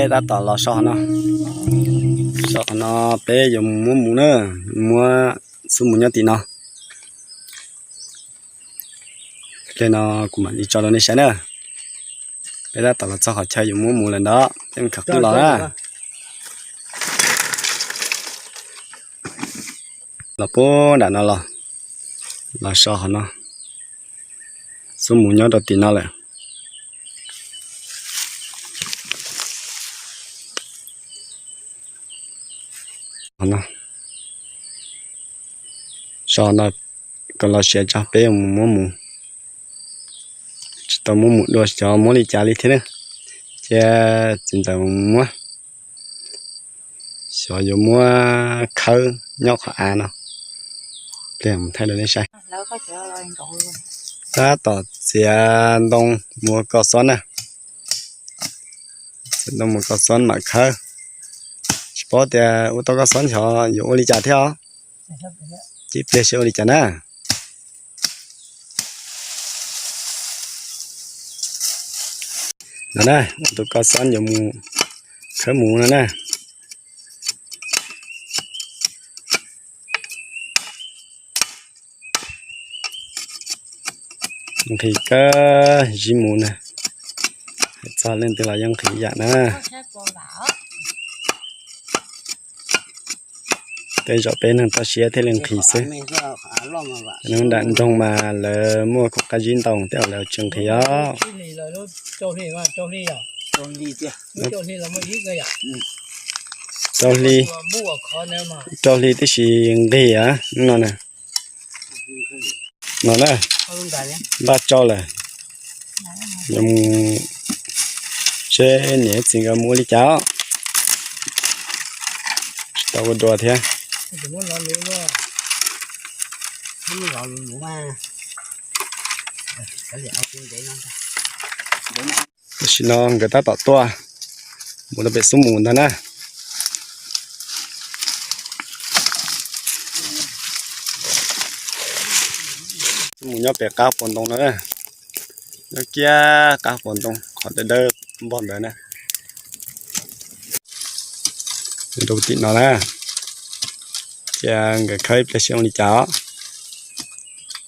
Tab tom los so qhov no, so qhov no peb yuav mus muab mus na, muab xub mus nyob tim no. Li no kuv mam li tso rau nej saib na. Peb tab tom los txog qhov chaw yuav muab mus lawm ntawd, peb mus khawm qwj los na. Los puag nram no los, los so qhov no, xub mus nyob rau tim no lawm. So no, kom los siav tso peb muab mus. Tsis tau muab mus dua xyov muab li cas li thiab na. Cia txiv ntxawm muab, xyov yuav muab khawb nyob qhov av no. Pliag mus thaij rau nej saib. Tab tom txiav ntoo mus koj xob na. Txiav ntoo mus koj xob mam khawb. Tsis paub tias ua tau koj xob xyov yuav ua li cas thiab os. Cia pliag seb ua li cas na. No na, tus koj xob yuav mus khawb mus no na. Nqhis kawg zib mus na. Hais txog leej twg los yeej nqhis yam na. Tej zaum peb neeg toj siab thiaj li nqhis xwb. Neeg nram nroog mas lawv muaj khoom qab zib ntau tej zaum lawv tsis nqhis os. Rau hli, rau hli tib si nqhis a no na. No na, npaj tsau lawm. Yuav mus seb niam txiv nkawd mus ua li cas. Tsis tau ua dua thiab. Tam sim no nkawd tab tom tuaj mus rau pem xub mus ntag na. Xub mus nyob pem qab puas ntoo no na. Nyob kiag qab puas ntoo qhov dawb dawb npog ntawd na. Rau tim no na. Cia nkawd khawb ib pliag seb ua li cas os.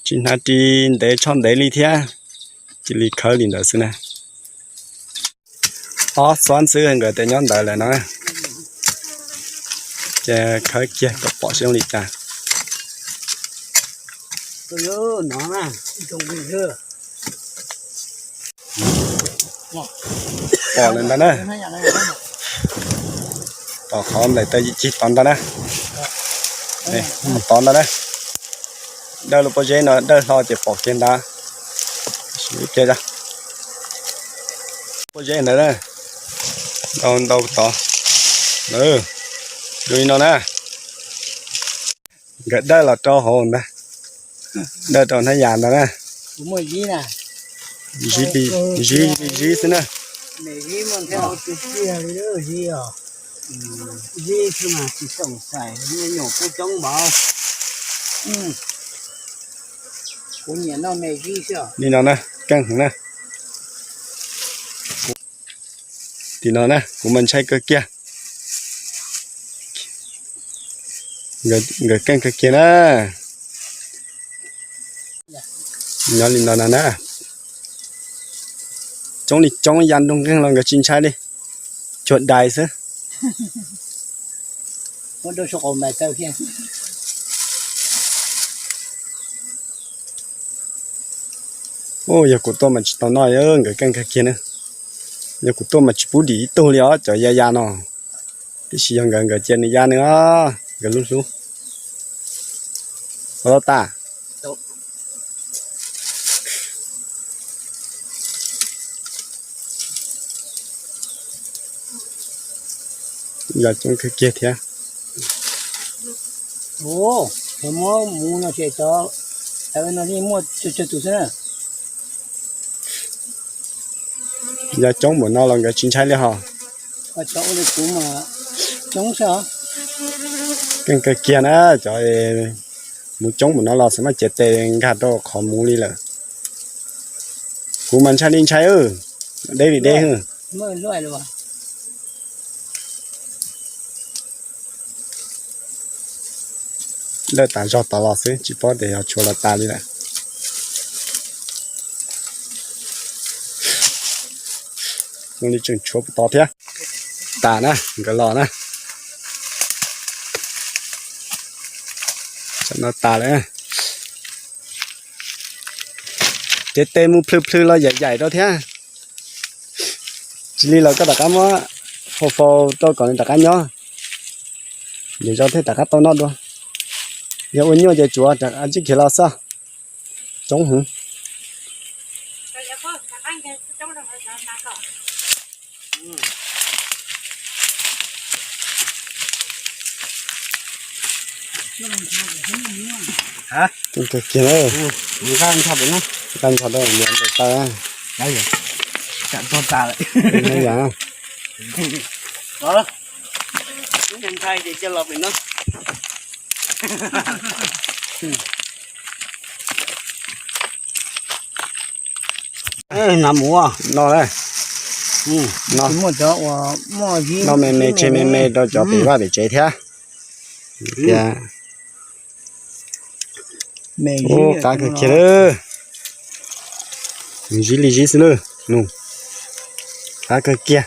Tsis hnav ris ntev tsho ntev li thiab, cia li khawb li ntawd xwb na. Ob xob xwb nkawd tias nyob ntawd lawm no. Ces khawb kiag kom pom seb ua li cas. Pom lawm ntag na. Tom qhov nplaim taw yim cig tod ntag na. Tod ntag na. Dawj lub pob zeb no dawj hlo ces pom kiag ntag. Pob zeb ntawd, ntau ntau tod. Zoo li no na. Nkawd dawj los rau hauv ntag. Dawj rau hnab yas ntag na. Zib li zib xwb na. Li no na, keej heev na. Tim no na kuv mas ntshai kawg kiag. Nkawd keej kawg kiag na. Nyob li no no na. Coob li coob ya nroog nkeeg los nkawd tsis ntshai li. Cuag dais xwb. Yog kuv tuaj mas tsis tau noj, nkawd keej kawg kiag na. Yog kuv tuaj mas tsis pub dim ib tug li os cov ya ya no. Tiam sis yog nkawd, nkawd cia nws ya nws os, nkawd lub hlub. Ua tau tas. Yog coob kawg kiag thiab. Muab mus no ces cov tawv no yeej muaj tsawg tsawg tus xwb na. Yog coob npaum no los nkawd tsis ntshai li hos. Cov ua li kuv mas coob xwb os. Keej kawg kiag na, cov mus coob npaum no los xav mas cev tes nkag rau qhov muv li lawm. Kuv mas ntshai li ntshai, deb li deb. Lawj tas zog tod los xwb, tsis paub tias yog tshuav los tas li lawm. Zoo li tseem tshuav puas tod thiab. Tas na, nkawd los na. Tsam no tas lawm. Ces tes mus plhws plhws los yaim yaim rau thiab. Tsis li los koj rov qab muab faus faus rau kom nws rov qab nyob. Nws zov thiaj rov qab tau noj dua. Yog ua nyuaj ces tsuav tsib khiav los xwb. Coob heev. Kawg kiag na. Nqa nrho rau ntawm taw. No, no me me tseg me me rau cov pem vaj pem tsev thiab. Tias, ub, qab kawg kiag lawm. Zib li zib xwb lawm. Nus, qab kawg kiag.